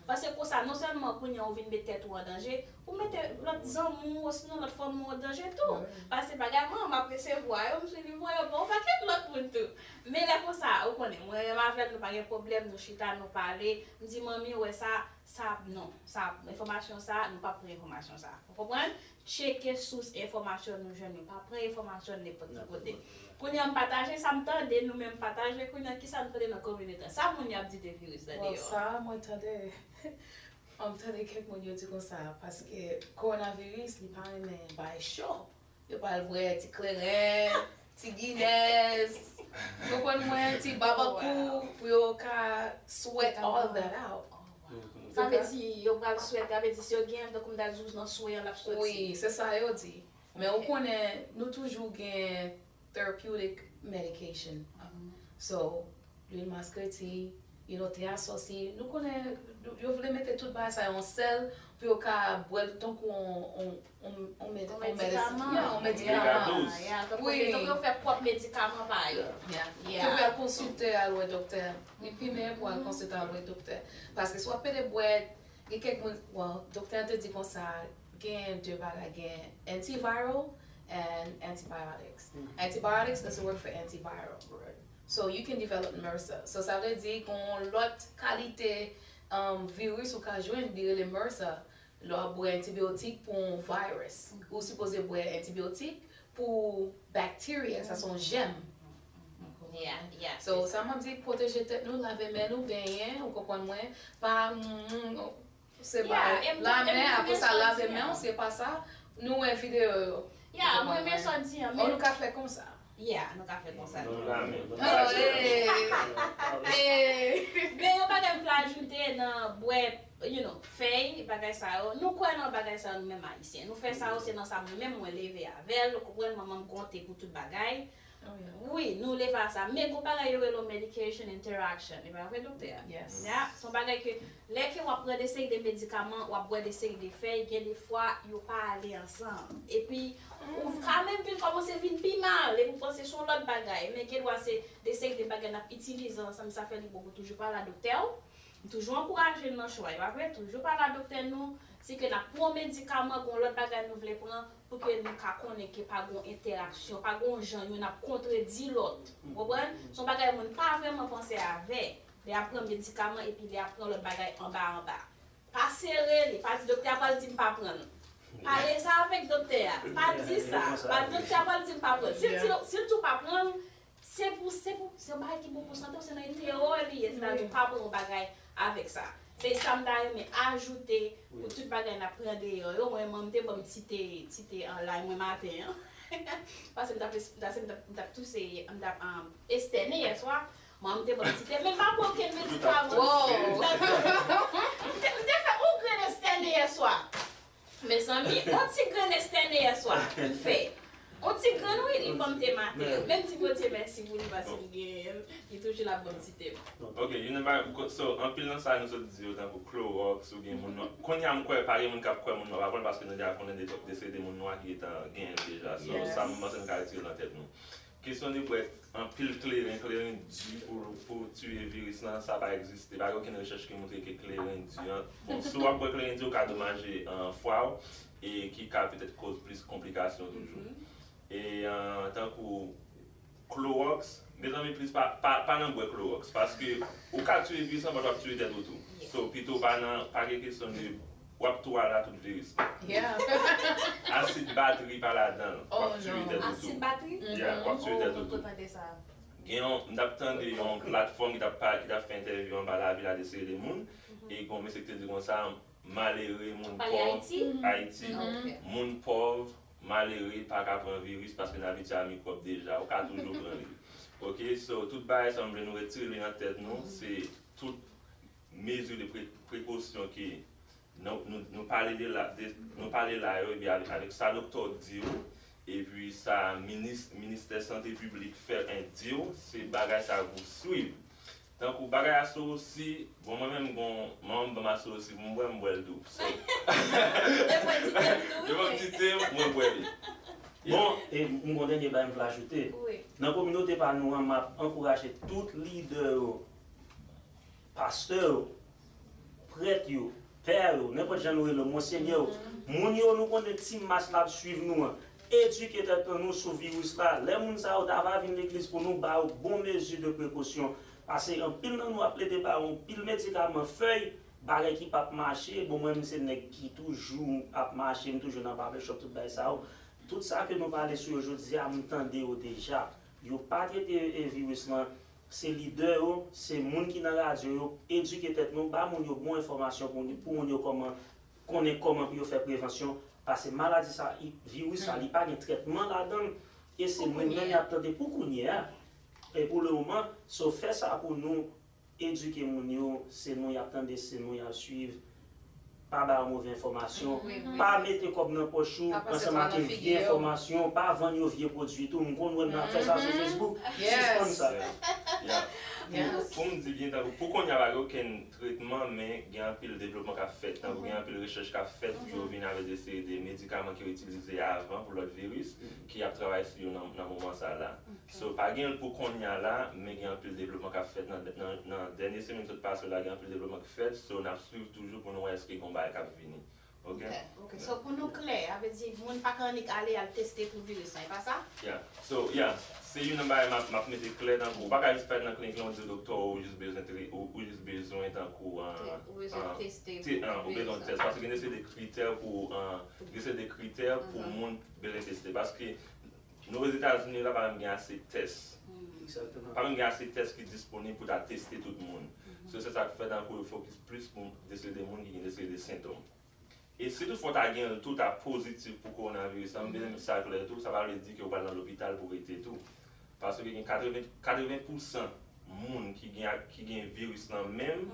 Paske konsa, non sèlman kounye a ou vin met tèt ou an danje, ou mete lòt zanmi w osinon lòt fanmi w an danje tou. Paske bagay mwen, m ap resevwa yo, m swiv li voye yo ba yon pakèt lòt moun tou. Men lè konsa, ou konnen, mwen menm avè l, nou pa gen pwoblèm, nou chita, nou pale. M di, manmi, ou wè sa, sa, non, sa, enfòmasyon sa, nou p ap pran enfòmasyon sa. Ou konprann? Tcheke sous enfòmasyon nou jwenn yo. Pa pran enfòmasyon nenpòt ki kote. Kounye a m pataje sa m tande, nou menm pataje kounye a kisa nou tande nan kominote. Sa moun y ap di de viris la deyò. Sa mwen tande, m tande kèk moun yo di konsa, paske kowonaviris li pa renmen bay cho. Yo pral bwè ti kleren, ti Guinness, konprann mwen, ti babakou pou yo ka sweat all that out. Sa vle di, yo pral sweat, sa vle di si yo gen, tankou m ta di w nan swen an l ap soti. Wi, se sa yo di. Men ou konnen, nou toujou gen therapeutic medication. So, lwil maskreti, you know, te asosi. Nou konnen, yo vle mete tout bagay sa yo ansèl pou yo ka bwè l tankou on, on, on, on, med- on medikaman. Yeah, on medikaman. Yeah, tankou yo fè pwòp medikaman pa yo. Yeah. Ou pral konsilte al wè doktè. Li pi meyè pou al konsilte al wè doktè. Paske si w ap pede bwè, gen kèk moun, well, doktè an te di konsa, gen de bagay, gen antiviral and antibiotics. Antibiotics doesn't work for antiviral. So you can develop MRSA. So sa vle di gen yon lòt kalite um, viris ou ka jwenn, li rele MRSA, lè w ap bwè antibiyotik pou yon virus. Ou sipoze bwè antibiyotik pou bacteria, sa se yon jèm. Yeah, yeah. So, sa m ap di, pwoteje tèt nou, lave men nou, benyen, ou konprann mwen, pa mm, se ba la men, apre sa lave men w, se pa sa. Nou wè videyo yo. Yeah, mwen men sa di an. Ou nou ka fè konsa. Yeah, nou ka fè konsa. Nou la men. Oh, hey. Hey. Men yon bagay m vle ajoute nan bwè, you know, fèy, bagay sa yo. Nou kwè nan bagay sa yo, nou menm Ayisyen. Nou fè sa yo, se nan sa mwen menm mwen leve avè l. Ou konprann, manman m konte pou tout bagay. Wi, nou leve a sa. Men gon bagay yo rele medication interaction. E pa vre, doktè? Yes. Ya, se yon bagay ke lè ke w ap pran de seri de medikaman, w ap bwè de seri de fèy, gen de fwa yo pa ale ansanm. Epi, ou ka menm vin kòmanse vin pi mal, epi w panse se yon lòt bagay. Men gen dwa se de seri de bagay n ap itilize ansanm, sa fè li bon pou toujou pale a doktè w. M toujou ankouraje n nan chwa, e pa vre? Toujou pale a doktè nou. Si ke n ap pran yon medikaman, gen yon lòt bagay nou vle pran, pou ke nou ka konnen ke pa gen yon entèraksyon, pa gen yon jan youn ap kontredi lòt. Ou konprann? Se yon bagay moun pa vrèman panse avè. Lè y ap pran medikaman epi lè y ap pran lòt bagay anba anba. Pa sere li, pa di doktè a pral di m pa pran l. Pale sa avèk doktè a. Pa di sa. Pa di doktè a pral di m pa pran l. Si l di, si l di w pa pran l, se pou, se pou, se yon bagay ki bon pou sante w, se nan enterè w li ye, sètadi w pa pran yon bagay avèk sa. Se sa m ta renmen ajoute pou tout bagay n ap pran deyò yo. Mwen, manman m te ban m ti te, ti te an lay mwen maten an. Paske m t ap, m t ap, m t ap touse, m t ap um, estène yèswa. Manman m te ban m ti te, men m pa pran okenn medikaman. Wow! M t ap, m te, m te fè yon grenn estène yèswa. Mezanmi, yon ti grenn estène yèswa m fè. Yon ti grenn, wi, li ban m te maten. Men m di Bondye mèsi pou li paske m genyen l. Li toujou la ban m ti te m. Ok, you know, ba- ko- so, anpil nan sa nou sot di yo tankou Clorox oubyen moun nwa. Kounye a m kwè pa gen moun k ap kwè moun nwa pa pran l paske nou deja konnen de, de seri de moun nwa ki gentan genyen l deja. So, sa m panse nou ka retire nan tèt nou. Kesyon de bwè anpil kleren, kleren di pou, pou tiye viris lan, sa pa egziste. Pa gen okenn rechèch ki montre ke kleren di an. Bon, si w ap bwè kleren di, ou ka domaje an fwa w e ki ka petèt koz plis konplikasyon toujou. E an, tankou klowòks, mezanmi plis pa, pa, pa nan bwè klowòks, paske ou ka tiye viris lan, but w ap tiye tèt ou tou. So, pito pa nan, pa gen kesyon de w ap tou ale a tout viris. Yeah. Asid batri pa ladan l. W ap tiye tèt ou tou. Asid batri? Yeah, w ap tiye tèt ou tou. Gen yon, m t ap tande yon platfòm ki t ap pa, ki t ap fè entèvyou anba lavi la de seri de moun. E gen yon mesye ki te di konsa, malere, moun pòv, Ayiti, moun pòv, malere pa ka pran viris paske n abitye a mikwòb deja, ou ka toujou pran li. Ok, so, tout bagay sa, m vle nou retire li nan tèt nou, se tout mezi de pre- prekosyon ke nou, nou, nou pale de la, de, nou pale la yo, ebyen avèk, avèk sa doktè w di w, epi sa minis, ministè sante piblik fè en di w, se bagay sa pou swiv. Tankou bagay asosi, bon, mwen menm gon, manman m ban m asosi pou m bwè, m bwè l tou. So, yo ban m ti te m, mwen bwè li. Bon, e m gon dènye bagay m vle ajoute. Nan kominote pa nou an, m ap ankouraje tout lidè yo, pastè yo, prèt yo, pè yo, nenpòt jan nou rele yo, monsenyè yo, moun yo nou konnen ti mas la ap swiv nou an, edike tèt nou sou viris la. Lè moun sa yo ta va vin legliz pou nou ba yo bon mezi de prekosyon. Paske anpil nan nou ap plede ba yo anpil medikaman, fèy, bagay ki p ap mache. Bon, mwen, m se nèg ki toujou ap mache, m toujou nan barbershop, tout bagay sa yo. Tout sa ke nou pale sou yo jodi a, m tande yo deja. Yo pa trete, e, viris lan. Se lidè yo, se moun ki nan radyo yo, edike tèt nou, ba moun yo bon enfòmasyon pou, pou moun yo kòman konnen kòman pou yo fè prevansyon. Paske maladi sa, i- viris sa, li pa gen trètman ladan l. E se nou menm y ap tande pou kounye a. E pou le moman, so fè sa pou nou, edike moun yo, se nou y ap tande, se nou y ap swiv. Pa ba yo move enfòmasyon. Pa mete kòb nan pòch ou ansanm ak vye enfòmasyon. Pa vann yo vye pwodui tou. M konn wè n ap fè sa sou Facebook. Sispann sa. Pou m di byen, tankou pou kounye a pa gen okenn tretman, men gen anpil devlopman k ap fèt. Tankou gen anpil rechèch k ap fèt pou yo vin avèk de seri de medikaman ki yo itilize avan pou lòt viris, ki ap travay sou yo nan, nan moman sa la. So, pa gen l pou kounye a la, men gen anpil devlopman k ap fèt nan, nan, nan dènye semèn sot pase la, gen anpil devlopman k fèt, so n ap swiv toujou pou nou wè èske gen yon bagay k ap vini. Ok? Ok, so pou nou klè, sa vle di moun pa ka annik ale al teste pou viris lan, e pa sa? Yeah. So, yeah, se youn nan bagay m ap, m ap mete klè tankou, ou pa ka jis parèt nan klinik lan, ou di doktè w, ou jis bezwen tre, ou, ou jis bezwen tankou, an, Ou bezwen teste te, an, ou pou bezwen viris tès, lan. Paske gen de seri de kritè pou, an, gen de seri de kritè pou moun bezwen teste. Paske nou Ozetazini la pa menm gen ase tès. Pa menm gen ase tès ki disponib pou ta teste tout moun. So se sa k fè tankou yo fokis plis pou de seri de moun ki gen de seri de sentòm. E si toutfwa w ta gen l tou, ta pozitif pou kowonaviris la, m bezwen met sa klè tou, sa pa vle di ke w pral nan lopital pou rete tou. Paske gen katreven, katreven pousan moun ki gen, ki gen viris lan menm,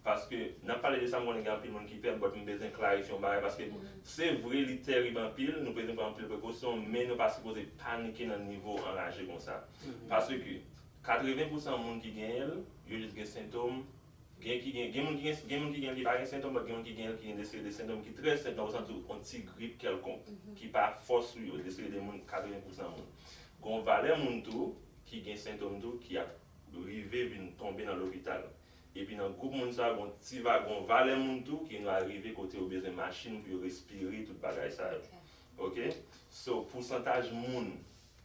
paske n ap pale de sa, m konnen gen anpil moun ki pè, but m bezwen klarifye yon bagay, paske se vre li tèrib anpil, nou bezwen pran anpil prekosyon, men nou pa sipoze panike nan nivo anraje konsa. Paske katreven pousan moun ki genyen l, yo jis gen sentòm, Gen ki gen, gen moun ki gen, gen moun ki gen l ki pa gen sentòm, but gen moun ki gen l ki gen de seri de sentòm ki trè senp, nan w santi w yon ti grip kèlkonk, ki pa fò sou yo, de seri de moun, katreven pousan moun. Gen yon valè moun tou ki gen sentòm tou ki ap rive vin tonbe nan lopital. Epi nan gwoup moun sa yo, gen yon ti va, gen yon valè moun tou ki gen dwa rive kote yo bezwen machin pou yo respire, tout bagay sa yo. Ok? So, pousantaj moun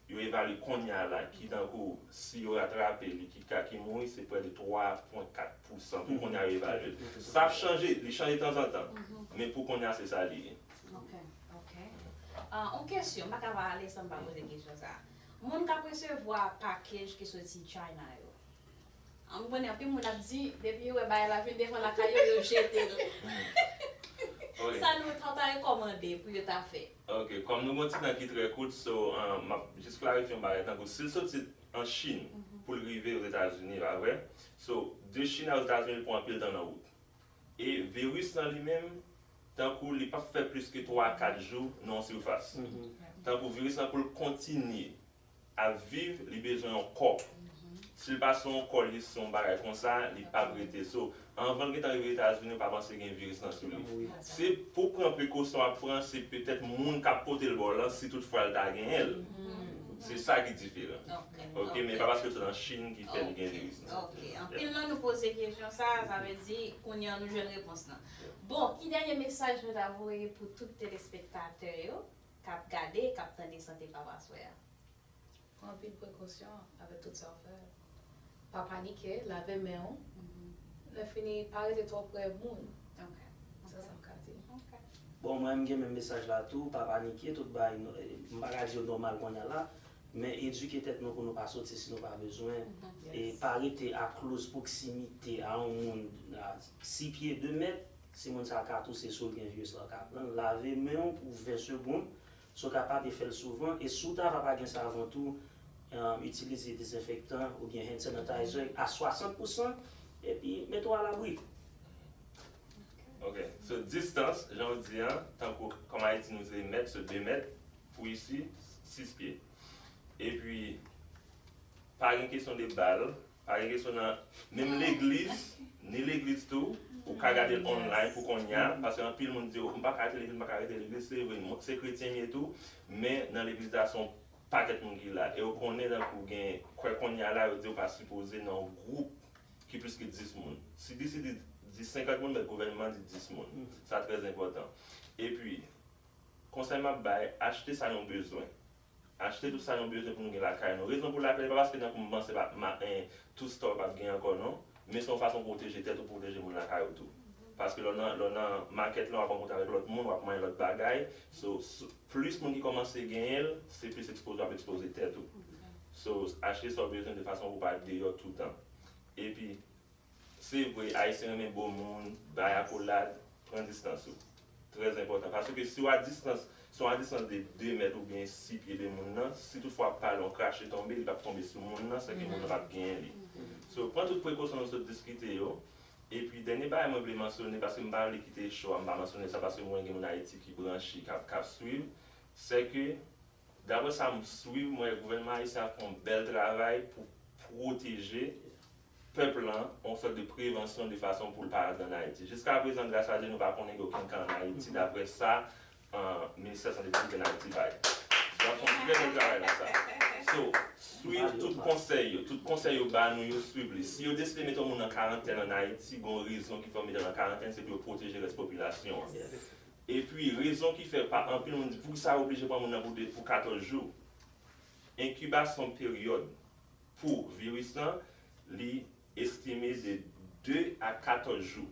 yo evalye kounye a la ki tankou si yo atrape li ki ka ki mouri se prè de twa pwen kat pousan pou kounye a yo evalye l. Sa ap chanje, li chanje tanzantan, men pou kounye a se sa li ye. Ok, ok. Ah, yon kesyon, m pa ka pa ale san m pa poze kesyon sa. Moun k ap resevwa package ki soti China yo, an, m konnen anpil moun ap di depi yo wè bagay la vin devan lakay yo, yo jete l. Sa nou ta ta rekòmande pou yo ta fè? Ok, kòm nou gon ti tan ki trè kout, so, um, m ap jis klarifye yon bagay, tankou si l soti an Chin pou l rive Ozetazini, pa vre? So, de Chin a Ozetazini, li pran anpil tan nan wout. E viris lan li menm, tankou li p ap fè plis ke twa a kat jou nan yon sifas. Tankou viris lan pou l kontinye ap viv, li bezwen yon kò. Si l pa sou yon kò, li sou yon bagay konsa, li p ap rete. So, anvan l gentan rive Etazini, ou pa panse gen viris lan sou li. Se pou pran prekosyon w ap pran, se petèt moun k ap pote l ba w lan, si toutfwa l ta genyen l. Se sa ki diferan. Ok, men e pa paske l sot an Chin ki fè li gen viris lan. Ok, anpil nan nou poze kesyon sa, sa vle di kounye a nou jwenn repons lan. Bon, ki dènye mesaj nou ta voye pou tout telespektatè yo k ap gade, k ap tande Sante Papa aswè a? Pran anpil prekosyon avèk tout sa w fè. Pa panike, lave men w. Lè fini, pa rete twò pre moun. Se sa m ka di. Bon, mwen m gen menm mesaj la tou, pa panike, tout bagay, m pa ka di yo nòmal kounye a la, men edike tèt nou pou nou pa soti si nou pa bezwen, e pa rete a close pwoksimite a yon moun a sis pye, de mèt, si moun sa ka touse sou l gen viris la, w ka pran l, lave men w pou ven segonn, si w kapab e fè l souvan, e si w ta va pa gen savon tou, itilize dezenfektan oubyen hand sanitizer a swasant pousan, epi mete w alabri. Ok, so distans, jan w di an, tankou kòm Ayiti nou se mèt, so de mèt, pou isi, sis pye. Epi, pa gen kesyon de bal, pa gen kesyon nan, menm legliz, ni legliz tou, ou ka gade l online pou kounye a, paske anpil moun di, m pa ka rete legliz, m pa ka rete legliz, se vre, se kretyen m ye tou, men nan legliz la se yon pakèt moun ki la. E yo konnen tankou gen, kwè kounye a la, yo di yo pa sipoze nan yon gwoup ki plis ke dis moun. Si D C di, di senkant moun, men gouvènman di dis moun. Sa trè enpòtan. Epi, konsèy m ap bay, achte sa nou bezwen. Achte tout sa nou bezwen pou nou gen lakay nou. Rezon pou lakel, pa paske nan kou m panse pa, ma, en, two store p ap gen ankò, non. Men se yon fason pwoteje tèt ou, pwoteje moun lakay ou tou. Paske lè w nan, lè w nan makèt la, w ap rankontre avèk lòt moun, w ap manyen lòt bagay. So, so, plis moun ki kòmanse genyen l, se plis ekspoze w ap ekspoze tèt ou. So, achte sa w bezwen de fason pou w pa deyò toutan. Epi, se vre, Ayisyen renmen bo moun, bay akolad, pran distans ou. Trè enpòtan. Paske si w a distans, si w a distans de de mèt oubyen sis pye de moun nan, si toutfwa w ap pale, w krache tonbe, li p ap tonbe sou moun nan, sèke moun nan p ap genyen li. So, pran tout prekosyon nou sot diskite yo. Epi, dènye bagay mwen vle mansyone, paske m pa vle kite cho a, m pa mansyone sa, paske mwen gen moun Ayiti ki branchi, k ap, k ap swiv, sèke, daprè sa m swiv, mwen, gouvènman ayisyen ap fè yon bèl travay pou pwoteje pèp lan, yon sòt de prevansyon de fason pou l pa rantre ann Ayiti. Jiska prezan, gras a Dye, nou pa konnen gen okenn ka ann Ayiti, daprè sa, an, Ministè Sante Piblik ann Ayiti bay. Y ap fè yon trè bèl travay nan sa. So, swiv tout konsèy yo. Tout konsèy yo ba nou yo, swiv li. Si yo deside mete yon moun an karantèn ann Ayiti, gen yon rezon ki fè yo mete l an karantèn, se pou yo pwoteje rès popilasyon an. Epi, rezon ki fè pa anpil moun di, poukisa yo oblije pran moun nan pou de, pou katòz jou? Enkibasyon peryòd pou viris lan, li estime de de a katòz jou.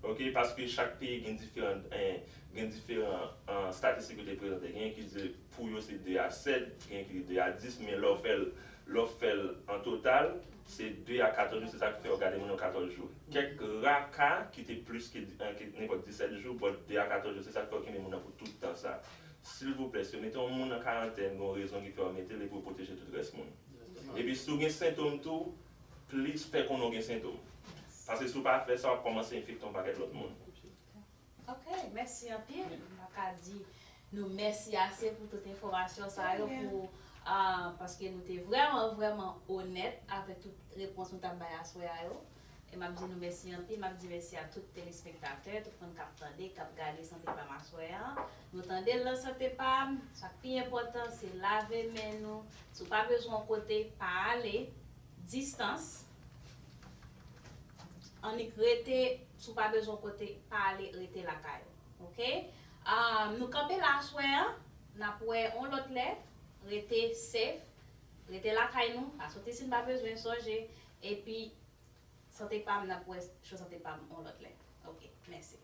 Oke, paske chak peyi gen diferan, eh, gen diferan, eh, statistik yo te prezante. Gen ki di pou yo se de a sèt, gen ki di de a dis, men lè w fè l, lè w fè l an total, se de a katòz jou, se sa ki fè yo gade moun nan katòz jou. Kèk ra ka ki te plis ke, eh, ke nenpòt disèt jou, but de a katòz jou, se sa ki fè yo kenbe moun nan pou tout tan sa. Silvouplè, si yo mete yon moun an karantèn, gen yon rezon ki fè yo mete l, e pou yo pwoteje tout rès moun. Epi si w gen sentòm tou, plis fè konnen w gen sentòm. Paske si w pa fè sa, w ap kòmanse enfekte yon pakèt lòt moun. Ok, mèsi anpil. M pa ka di nou mèsi ase pou tout enfòmasyon sa yo, pou, ah, paske nou te vrèman, vrèman onèt avèk tout repons nou t ap bay aswè a yo. E m ap di nou mèsi anpil, m ap di mèsi a tout telespektatè, tout moun k ap tande, k ap gade Sante Pam aswè a. Nou tande l nan Sante Pam, sa k pi enpòtan, se lave men nou. Si w pa bezwen yon kote, pa ale. Distans. Annik rete, si w pa bezwen yon kote, pa ale, rete lakay ou. Oke? Ah, nou kanpe la aswè a, n ap wè yon lòt lè, rete safe, rete lakay nou, pa soti si n pa bezwen, sonje, epi Sante Pam, n ap wè cho Sante Pam yon lòt lè. Oke, mèsi.